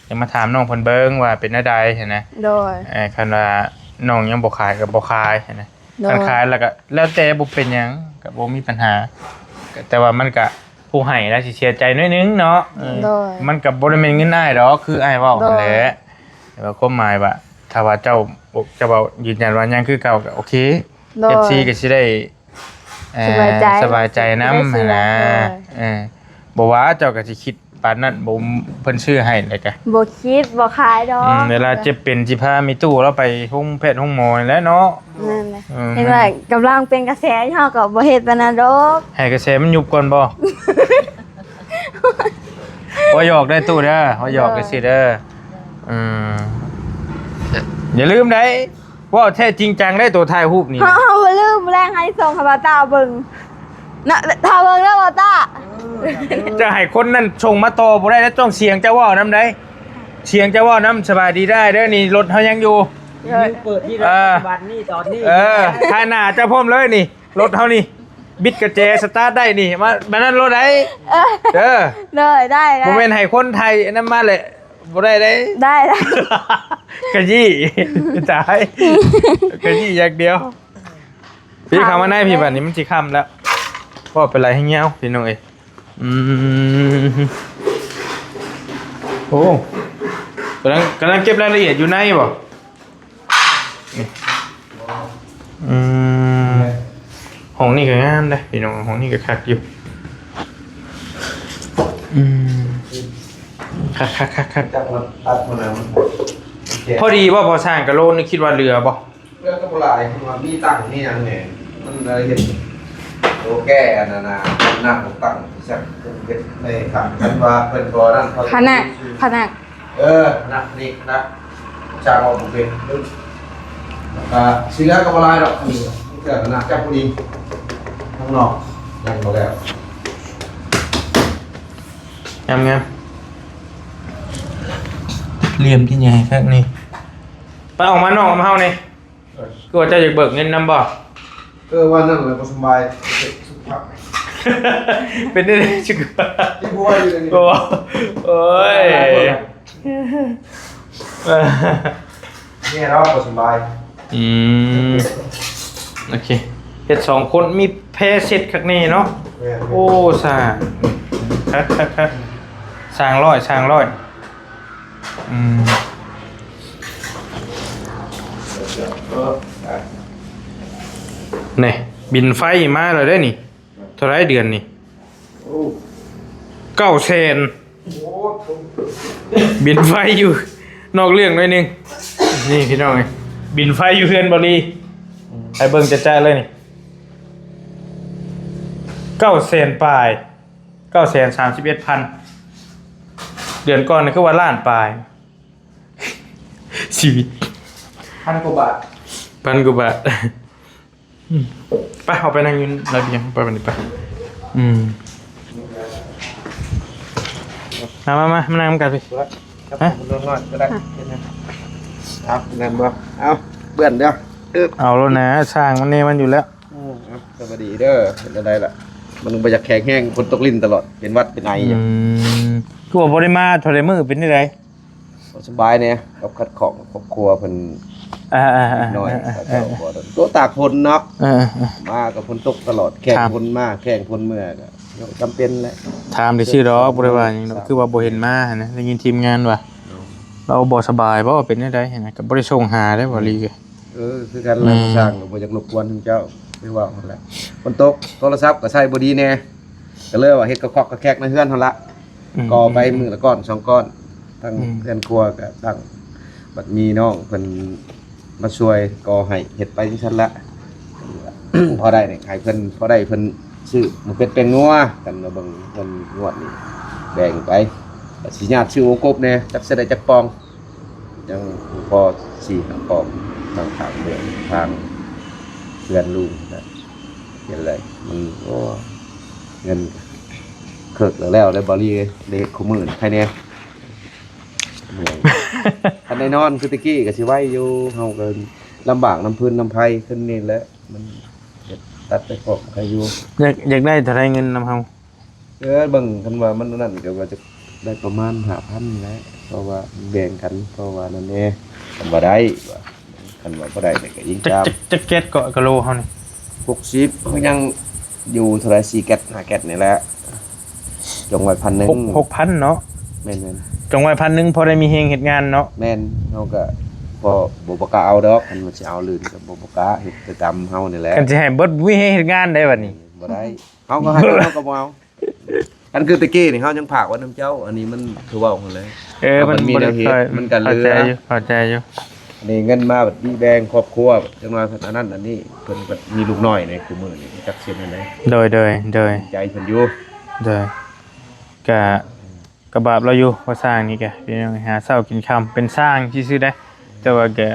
อยากมาถามน้องเพิ่นเบิ่งว่าเป็นแนวใดหั้นนะ โดย เอ่อ คันว่าน้องยังบ่ขายก็บ่ขายหั้นนะ โดย คันขายแล้วก็แล้วแต่ บ่เป็นหยัง ก็บ่มีปัญหา แต่ว่ามันก็ผู้ให้แล้วสิเสียใจหน้อยหนึ่งเนาะ เออ โดย มันก็บ่ได้แม่นเงินอ้ายดอก คืออ้ายเว้าหั้นแหละ โดย แต่ว่าความหมายว่า ถ้าว่าเจ้า เจ้าเว้ายืนยันว่ายังคือเก่าก็โอเค โดย เอฟซี ก็สิได้ เอ่อ สบายใจ สบายใจนำ สิได้ซื้อ หั้นนะ เออ เออ บ่ว่าเจ้าก็สิคิดปานนั้น บ่ เพิ่นซื้อให้แล้วก็ บ่คิด บ่ขายดอก อืม เวลาเจ็บเป็นสิพามีตู้เราไปโรงแพทย์โรงหมอนี่แหละเนาะ นั่นแหละ เออ เห็นว่ากำลังเป็นกระแสอยู่ เฮาก็บ่เฮ็ดปานนั้นดอก ให้กระแสมันยุบก่อนบ่ ว่าหยอกได้ตู้เด้อ ว่าหยยอก เออ จังซี่เด้อ อืม อย่าลืมได้ เว้าแท้จริงจังได้ ตัวถ่ายรูปนี่ เฮา เฮาบ่ลืม แลงให้ส่งให้บ่าวตาเบิ่ง นะ ถ้าเบิ่งเด้อบ่าวตา จะให้คนนั้นส่งมาต่อบ่ได้แล้ว ต้องเสียงเจ้าเว้านำใด เสียงเจ้าเว้านำ สบายดีได้เด้อ นี่รถเฮายังอยู่ เออ เปิดที่ เออ ปัจจุบันนี่ ตอนนี้ เออ ถ่ายหน้าเจ้าพร้อมเลยนี่ รถเฮานี่ บิดกระแจสตาร์ทได้นี่ มา มานั่นรถได้ เออ เออ ได้ ได้ ได้ บ่แม่นให้คนไทยนำมาแหละ บ่ได้ได้ ได้ ได้ ขยี้ ตาย ขยี้อย่างเดียว พี่เข้ามาในพี่ บัดนี้มันสิค่ำแล้ว ก็เป็นไรให้เงี้ยวพี่น้องเอ้ย อืม โอ้ กำลัง กำลังเก็บรายละเอียดอยู่ในบ่ นี่ อืม ห้องนี้ก็งามเด้พี่น้อง ห้องนี้ก็คักอยู่ อืม คัก คัก คัก คัก ตัดมา ตัดมาแล้วมัน โอเค พอดีบ่ พอสร้างกะโหลนี่คิดว่าเหลือบ่ เรื่องก็บ่หลาย มันมีตังค์มีหยังแหน่ มันอะไรเห็น โตแก่อันนั้นน่ะ มันนักตังค์ที่สั่งเพิ่นเฮ็ดในคำคันว่าเพิ่นบ่นั่นเขา พนัก พนัก เออ นักนี่นัก จ้างเอาบ่เป็น แล้วก็สิเหลือก็บ่หลายดอก นี่เทื่อก็นักจับผู้นี้ ข้างนอก ยังบ่แล้ว งามๆ เหลี่ยมที่ใหญ่คักนี่ ไปออกมานอกกับเฮานี่ เออ คือว่าเจ้าอยากเบิกเงินนำบ่ เออ ว่านั่นแหละบ่สบาย สุขภาพ เป็นได้สุขภาพ ที่บ่ว่าอยู่นี่ โอ้ โอ้ย เนี่ยเราบ่สบาย อืม โอเค เฮ็ดสองคนมีแพเสร็จคักแน่เนาะ แม่นๆ โอ้ สร้าง คัก คัก คัก สร้างร้อย สร้างร้อย อืม เออ อ่ะ นี่ บินไฟมาแล้วเด้นี่ เท่าไรเดือนนี่ โอ้ เก้าแสน โอ้ บินไฟอยู่ นอกเรื่องหน่อยหนึ่ง นี่พี่น้องเอ้ย บินไฟอยู่เฮือนบ่าวลี อืม ให้เบิ่งจะๆเลยนี่ เก้าแสนปลาย เก้าแสนสามสิบเอ็ดพัน เดือนก่อนนี่คือว่าล้านปลาย ชีวิต พันกว่าบาท พันกว่าบาท อืม ไป เอาไปนั่งอยู่ระเบียง ไปบัดนี้ไป อืม มา มา มา มานั่งกันพี่ ครับ ฮะ ผมนอนนอนก็ได้ ครับ นั่นบ่ เอา เปื้อนเด้อ อึ๊บ เอาแล้วนะ สร้างมันนี่มันอยู่แล้ว อืม เอา สวัสดีเด้อ เป็นจั่งใดล่ะ มันบ่อยากแข็งแรง ฝนตกลิ้นตลอด เป็นหวัดเป็นไออยู่ อืม คือว่าบ่ได้มาเท่าใดมื้อ เป็นจั่งใด สบายเนี่ย กับขัดข้องครอบครัวเพิ่น อ่าๆๆๆ นิดหน่อย เออ เขาเจ้าบ่ได้ ตัวตากฝนเนาะ เออๆๆ มากับฝนตกตลอด แข่ง ครับ ฝนมา แข่งฝนเมื่อ ก็จำเป็นแหละ ถามได้ซื่อดอก บ่ได้ว่าหยังดอก ครับ คือว่าบ่เห็นมาหั้นนะ ได้ยินทีมงานว่า เนาะ เราบ่สบายบ่ เป็นจั่งใดหั้นนะ ก็บ่ได้ส่งหาเด้ บ่าวลี เออ คือกัน อืม แล้วสร้างก็บ่อยากรบกวนเพิ่นเจ้า คือว่าหั่นแหละ ฝนตก โทรศัพท์ก็ใช้บ่ดีแน่ ก็เลยว่าเฮ็ดกะคอกกะแคกในเฮือนหั่นละ อืม ก่อไปมื้อละก้อนสองก้อน ทั้ง อืม เฮือนครัวก็ตั้ง บัดมีน้องเพิ่นมาช่วยก่อให้ เฮ็ดไปจั่งซั้นละ พอได้เนี่ย ให้เพิ่น พอได้เพิ่นซื้อหมูเป็ดแป้งนัว กันมาเบิ่งเพิ่นงวดนี้ แบ่งไป ก็สิญาติซื้อโอกบแน่ จักสิได้จักปอง ยังพอสี่ห้าปอง ทางข้างเมือง ทางเฮือนลุงนะ เห็นเลย มัน โอ้ เงินเคิกแล้ว แล้ว แล้ว บ่าวลี ได้เฮ็ดคู่มื้อนี่ ใครแน่ เมือง คันได้นอนคือตะกี้ก็สิไหวอยู่ เฮาก็ลำบากนำพื้นนำไผขึ้นนี่แหละ มันเฮ็ดตัดไปพร้อมใครอยู่ อยาก อยากได้เท่าใดเงินนำเฮา เออ เบิ่งคันว่ามันนั่นก็ว่าจะได้ประมาณห้าพันนี่แหละ เพราะว่าแบ่งกัน เพราะว่านั่นแน่ คันว่าได้ว่า คันว่าบ่ได้นี่ก็ยิง จัก ตาม จัก จักแก๊สเกาะกะโลเฮานี่ หกสิบ เฮายังอยู่เท่าใด สี่แก๊ส ห้าแก๊สนี่แหละ จงไว้พันหนึ่ง หก หกพันเนาะ แม่นๆ จงไว้พันหนึ่ง พอได้มีแฮงเฮ็ดงานเนาะ แม่น เฮาก็พอบ่ บ่กล้าเอาดอก คันว่าสิเอาลื่นก็บ่ บ่กล้า เฮ็ดไปตามเฮานี่แหละ คันสิให้เบิดบ่มีแฮงเฮ็ดงานได้บัดนี้ บ่ได้ เฮาก็ให้ เฮาก็บ่เอา อันคือตะกี้นี่เฮายังฝากไว้นำเจ้า อันนี้มันคือเว้าหั่นแหละ เออ มัน มันมีแนวเหตุ บ่ได้ค่อย มันก็เหลือ เข้าใจอยู่ เข้าใจอยู่ อันนี้เงินมาบัดนี้แบ่งครอบครัว จังว่าอันนั้นอันนี้ เพิ่นก็มีลูกน้อยในคู่มื้อนี่ จักสิเฮ็ดแนวใด โดย โดย โดย ใจเพิ่นอยู่ โดย กะ กะบาปเราอยู่ ว่าสร้างนี่กะ พี่น้อง หาเช้ากินค่ำ เป็นสร้างซื่อๆเด้ แต่ว่ากะ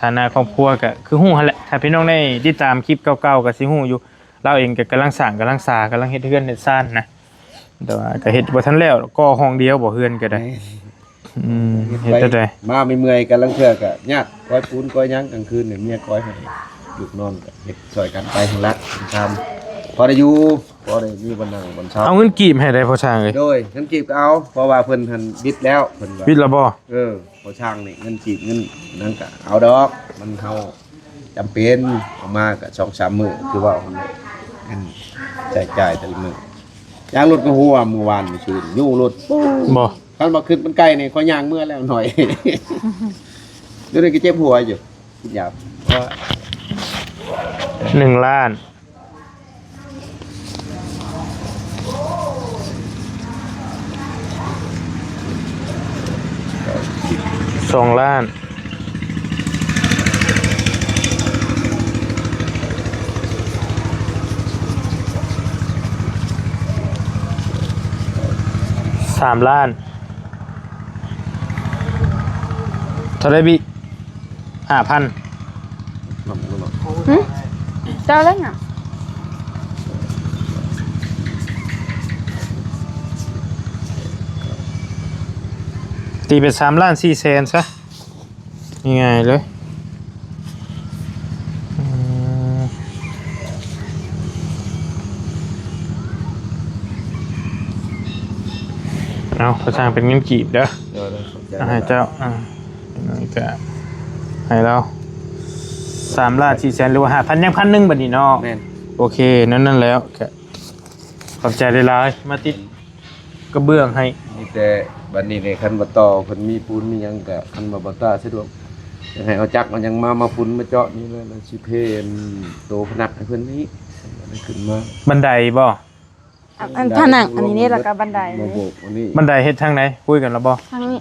ฐานะครอบครัวกะ คือฮู้หั่นแหละ ถ้าพี่น้องได้ติดตามคลิปเก่าๆกะสิฮู้อยู่ ลาวเองก็กำลังสร้างกำลังสา กำลังเฮ็ดเฮือนเฮ็ดซานนะ แต่ว่าก็เฮ็ดบ่ทันแล้ว ก่อห้องเดียวบ่ เฮือนก็ได้ แม่น อืม เฮ็ด เฮ็ดไป จั่งใด มาเมื่อยๆ กัน ลางเทื่อก็ญาติก้อยปูนก้อยหยัง กลางคืนเนี่ยเมียก้อยให้ ลูกนอนก็เฮ็ดช่วยกันไป ทางลัดทางคำ พอได้อยู่ พอได้มีบ่อนนั่งบ่อนเซา เอาเงินกีบให้ได้พ่อช่างเอ้ย โดย เงินกีบก็เอา เพราะว่าเพิ่นหั่นบิดแล้ว เพิ่นว่า บิดแล้วบ่ เออ พ่อช่างนี่เงินกีบเงินนั่นก็เอาดอก มันเฮาจำเป็น เอามาก็สองสามมื้อ คือว่าเงินใช้จ่ายแต่ละมื้อ ยางรถก็หัวมื้อวานมื้อซืน ยู้รถ บ่ คันว่าขึ้นมันไกลนี่ข้อยย่างเมือแล้วหน่อย เดี๋ยวนี้ก็เจ็บหัวอยู่ กินยา หนึ่งล้าน สองล้าน สามล้าน เท่าใดบิ ห้าพัน หึ เจ้าแล้วน่ะ ตีเป็นสามล้านสี่แสนซะ ง่ายๆเลย อืม เอา พ่อช่างเป็นเงินกีบเด้อ โดยๆ ขอบใจ เอาให้เจ้า อ่า นี่ก็ให้เรา สามล้านสี่แสน หรือว่าห้าพัน ยังพันหนึ่งบัดนี้เนาะ แม่น โอเค นั่น นั่นแล้ว ก็ขอบใจหลายๆ มาติดกระเบื้องให้ มีแต่บัดนี้เนี่ย คันบ่ต่อ เพิ่นมีปูนมีหยังก็ คันบ่บ่ต้าสะดวก อยากให้เอาจักรเอาหยังมา มาพุนมาเจาะนี่เลย แล้วสิเพนโตพนักให้เพิ่นนี่ ขึ้นมา บันไดบ่ อัน อันผนังอันนี้นี่ แล้วก็บันได มาโบกอันนี้ บันไดเฮ็ดทางไหน คุยกันแล้วบ่ ทางนี้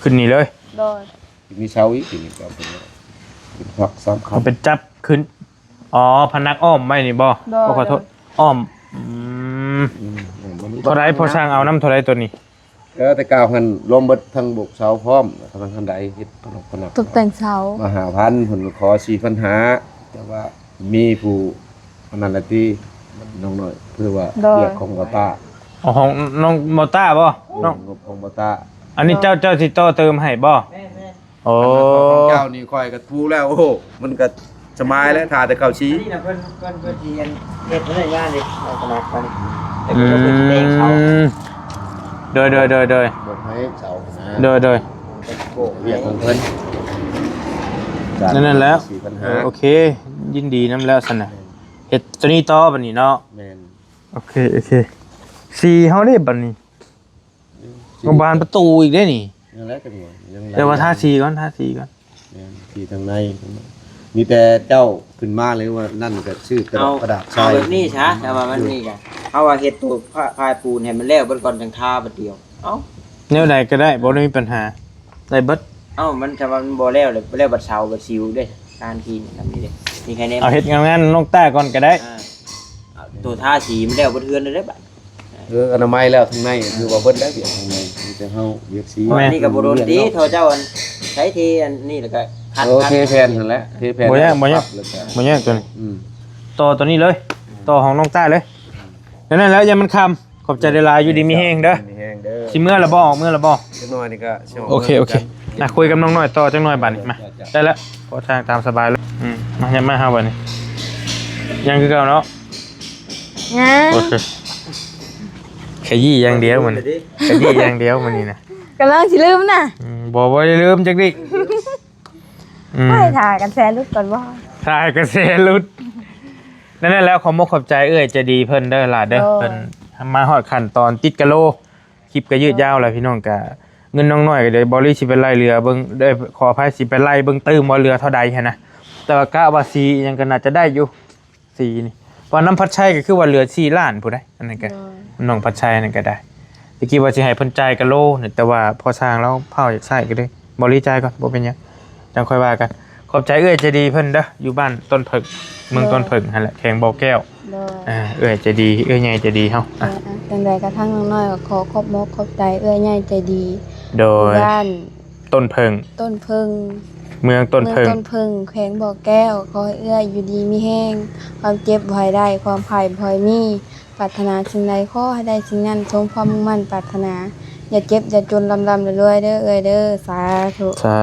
ขึ้นนี่เลย โดย มีเสาอีกทีนี้ก็เป็นเป็นฝักสามขั้น เป็นจับขึ้น อ๋อ พนักอ้อมไว้นี่บ่ โดย โอ้ ขอโทษ โดย อ้อม อืม อืม อันนี้ เท่าใด พ่อช่างเอานำเท่าใดตัวนี้ เออ แต่กล่าวหั่นรวมเบิดทั้งโบกเสาพร้อม ทั้งคันไดเฮ็ดพนักพนัก ตกแต่งเสา มาห้าพัน เพิ่นก็ขอสี่พันห้า แต่ว่ามีผู้อันนั้นละติ น้องน้อย คือว่า โดย เวียกของบ่าวต้า อ๋อ ของน้องบ่าวต้าบ่ น้อง งบของบ่าวต้า อันนี้เจ้า เจ้าสิต่อเติมให้บ่ แม่นๆ โอ้ ของเจ้านี่ข้อยก็ถูกแล้ว โอ้โห มันก็สบายแล้ว ถ้าแต่เก่าสี อันนี้นะเพิ่น เพิ่น เพิ่นสิเฮ็ด เฮ็ดพนักงานนี่ เอาสมัครมานี่ แต่ อื เพิ่นสิแต่งเขา ม โดย โดย โดย โดย บอกให้เสานะ โดย โดย โบก เวียกของเพิ่น นั่น นั่นแหละ สี่พันห้า เออ โอเค ยินดีนำแล้วซั่นน่ะ เฮ็ดตัวนี้ต่อบัดนี้เนาะ แม่น โอเค โอเค สีเฮาเด้บัดนี้ สี มาบานประตูอีกได้นี่ นั่นแหละจังหวะ ยัง แต่ว่าทาสีก่อน ทาสีก่อน แม่น สีทางใน มีแต่เจ้าขึ้นมาเลยว่านั่นก็ซื้อกระดาษ เอา กระดาษทราย เอาแบบนี้ซะ แต่ว่ามันนี่ก็ เอาว่าเฮ็ดตัวผ้า ผ้าปูนให้มันแล้วเบิดก่อนจังทาบัดเดียว เอ้า แนวใดก็ได้ บ่ได้มีปัญหา ได้เบิด เอ้า มัน ถ้าว่ามันบ่แล้วเลย แล้วบัดเสาบัดสิวเด้ การกินแบบนี้เด้ นี่แค่นี้ เอาเฮ็ดงานๆ น้องต้าก่อนก็ได้ อ่า เอาตัวทาสีมันแล้วเบิดเฮือนเลยเด้บัด เออ อนามัยแล้วทางใน คือว่าเบิดแล้วเวียกทางใน มีแต่เฮาเวียกสี แม่น อันนี้ก็บ่โดนติ เท่าเจ้าอัน ใช้เทอันนี้แล้วก็ขัด เออ ขัด เทแผ่นนั่นแหละ เทแผ่น บ่ยาก บ่ยาก แล้วก็ บ่ยากตัวนี้ อืม ต่อตัวนี้เลย ต่อของน้องต้าเลย นั่นแหละ อย่ามันคำ ขอบใจหลายๆ อยู่ดีมีแฮงเด้อ มีแฮงเด้อ สิเมื่อละบ่ เมื่อละบ่ จักหน่อยนี่ก็สิออก โอเค โอเค มา นะ คุยกับน้องน้อยต่อจักหน่อยบัดนี้ มา จ้ะ ได้แล้ว พอทางตามสบายแล้ว อืม มา ยังมาเฮาบัดนี้ ยังคือเก่าเนาะ ยัง โอเค ขยี้อย่างเดียวมัน ขยี้อย่างเดียวมันนี่นะ กำลังสิลืมนะ อืม บ่ บ่ได้ลืมจักดิ อืม ไปถ่ายกันแซนลุดก่อนบ่ ถ่ายกันแซนลุด นั่นแหละ ขอมกขอบใจเอื้อยใจดีเพิ่นเด้อล่ะเด้อ โอ้ เพิ่นมาฮอดขั้นตอนติดกะโหล คลิปก็ยืดยาวแล้วพี่น้อง ก็เงินน้องน้อยก็เดี๋ยวบอลลี่สิไปไล่เหลือเบิ่ง เอ้ย ขออภัย สิไปไล่เบิ่งตื่มว่าเหลือเท่าใดหั้นนะ แต่ว่ากะว่าสีหยังก็น่าจะได้อยู่ สีนี่ เพราะน้ำพัดชัยก็คือว่าเหลือสี่ล้านพู้นเด้ อันนั้นก็ โดย น้องพัดชัยนั่นก็ได้ ตะกี้ว่าสิให้เพิ่นจ่ายกะโหลเนี่ย แต่ว่าพอช่างแล้วเผาอยากใช้ก็เลยบริจ่ายก่อน บ่เป็นหยัง จั่งค่อยว่ากัน ขอบใจเอื้อยใจดีเพิ่นเด้อ อยู่บ้านต้นเผิก เมือง โดย ต้นเผิกหั่นแหละ แขวงบ่อแก้ว โดย อ่า เอื้อยใจดี เอื้อยใหญ่ใจดีเฮา อ่ะ โดย อ่ะ จั่งใดก็ทางน้องน้อยก็ขอขอบมกขอบใจเอื้อยใหญ่ใจดี โดย บ้าน ต้นเผิก ต้นเผิก เมืองต้นเพิ่ง เมืองต้นเพิ่ง แขวงบ่อแก้ว ขอให้เอื้อยอยู่ดีมีแฮง ความเจ็บบ่ให้ได้ ความไข้บ่ให้มี ปรารถนาสิ่งใดขอให้ได้สิ่งนั้น สมความมุ่งมั่นปรารถนา อย่าเจ็บอย่าจน ร่ำๆรวยๆเด้อเอื้อยเด้อ สาธุ สา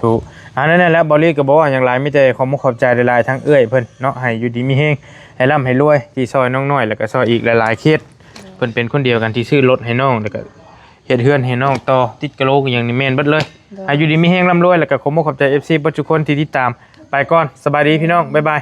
ธุ อันนั้นแหละ บ่าวลีก็บอกว่าอย่างไร มีแต่ขอมุกขอบใจหลายๆทั้งเอื้อยเพิ่นเนาะ ให้อยู่ดีมีแฮง ให้ร่ำให้รวย ที่ซอยน้องน้อย แล้วก็ซอยอีกหลายๆเคส เพิ่นเป็นคนเดียวกันที่ซื้อรถให้น้อง แล้วก็เฮ็ดเฮือนให้น้องต่อ ติดกะโหลกอย่างนี้แม่นเบิดเลย โดย ให้อยู่ดีมีแฮงร่ำรวย แล้วก็ขอมุกขอบใจ เอฟซี เบิดทุกคนที่ติดตาม ไปก่อน สบายดีพี่น้อง บ๊ายบาย